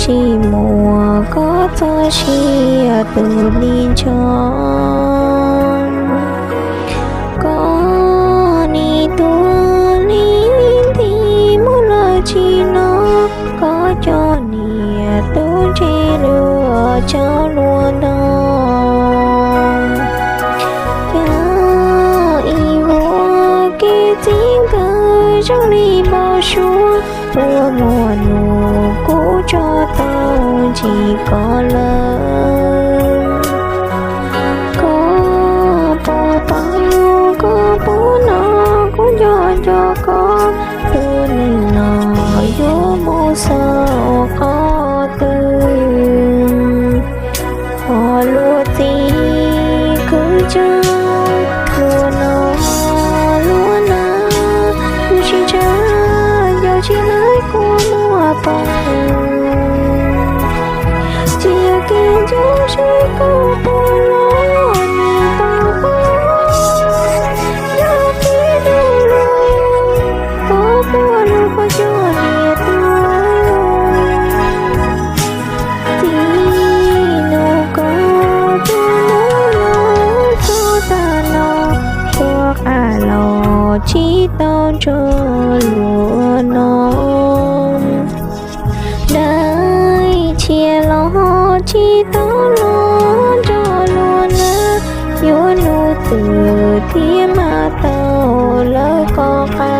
tsis muaj koj txoj sia tus li ntsho. Koj nim tuag li nti mus lawm tsis hnov koj cov niam tub ntse luag tsaug luag ntau. Cas ib vuag kev txij nkawm zoo li npau suav, tuaj muaj nus kuv tso tau ntsis koj lawm. Koj puas paub, koj puas hnov, kuv nco nco koj, tus neeg no yuav mus xaus qhov twg. Hos luag txij kwv tij, luag noj luag hnav, lub sij hawm yog tsis laib kua muag poob. Tsis yog kev ncauj seb koj puas los nim tau pom, yog kev du lug, koj puas lug koj cov niam tub. Txij nub koj tuaj mus lawm txog tag no, ua qab los tsis tau nrog luag noj, dab tsi los tsis tau los nrog luag hnav, yuav hnub twg thiaj mam tau lawv koj qab.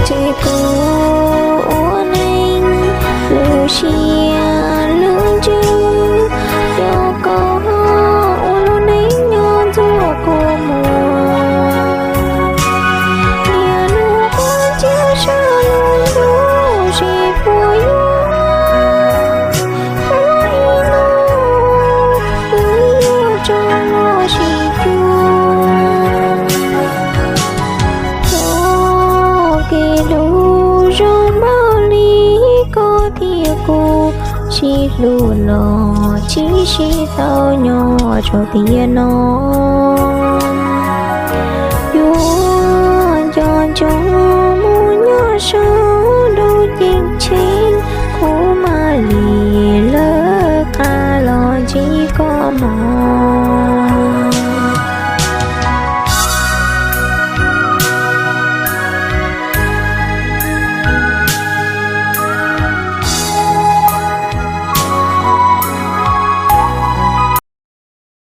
Ces kuv ua neej lub siab lub ntsws, yog koj ua lub neej nyob ntxuav kua muag. Niaj hnub quaj ntsia saum lub ntuj, seb puas yuav ua ib hnub, wb yuav rov los sib cuag. Txoj kev hlub zoo npaum li koj thiab kuv, sib hlub los tsis sib tau nyob rau tiam no.